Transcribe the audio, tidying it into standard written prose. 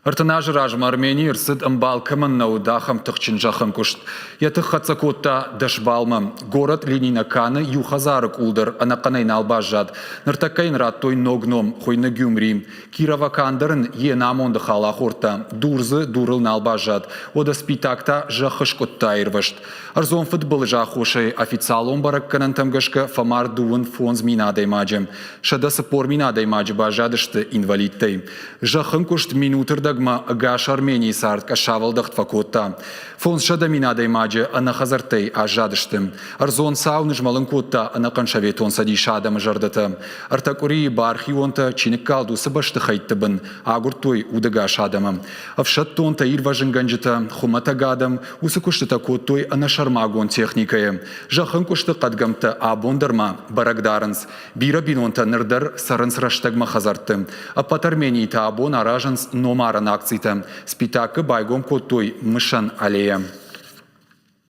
30 азы размӕ Арменийы ӕрцыд, ӕмбал кӕмӕн нӕ уыд, ахӕм тыхджын зӕххӕнкъуыст. Йӕ тых хӕццӕ кодта Дӕсбалмӕ. Горӕт Ленинаканы иу хӕдзары къул дӕр ӕнӕхъӕнӕй нал баззад. Ныртӕккӕ йын радтой ног ном, хуыйны Гюмри. Кировакан дӕр ын йе намонды хал ахордта, дур дзы дурыл нал баззад. Уӕдӕ Спитак та зӕххы скъуыдтӕ аирвӕзт. Ӕрдзон фыдбылызы аххосӕй официалон бӕрӕггӕнӕнтӕм гӕсгӕ фӕмард 25 000 адӕймаджы. 140 000 адӕймаджы баззадысты инвалидтӕй. Зӕххынкъуыст минутырдӕгмӕ ӕгас Арменийы цард къӕссавӕлдӕхт фӕкодта. 500 000 адӕймаджы ӕнӕхӕдзӕрттӕй аззадысты. Ӕрдзон цау нызмӕлын кодта ӕнӕхъӕн Советон Цӕдисы адӕмы зӕрдӕтӕ. Ӕртӕ къуырийы бархионтӕ чи ныккалд, уыцы бӕстыхӕйтты бын агуырдтой удӕгас адӕмы. Ӕфсӕддонтӕ, ирвӕзынгӕнджытӕ, хуымӕтӕг адӕм уыцы куыстытӕ кодтой ӕнӕсӕрмагонд техникӕйы. Зӕххынкъуысты хъӕдгӕмттӕ абон дӕр ма бӕрӕг дарынц. Бирӕ бинонтӕ ныр дӕр цӕрынц рӕстӕгмӕ хӕдзӕртты. Ӕппӕт Арменийы та абон аразынц номарӕн акцитӕ. Спитакы байгом кодтой мысӕн аллея.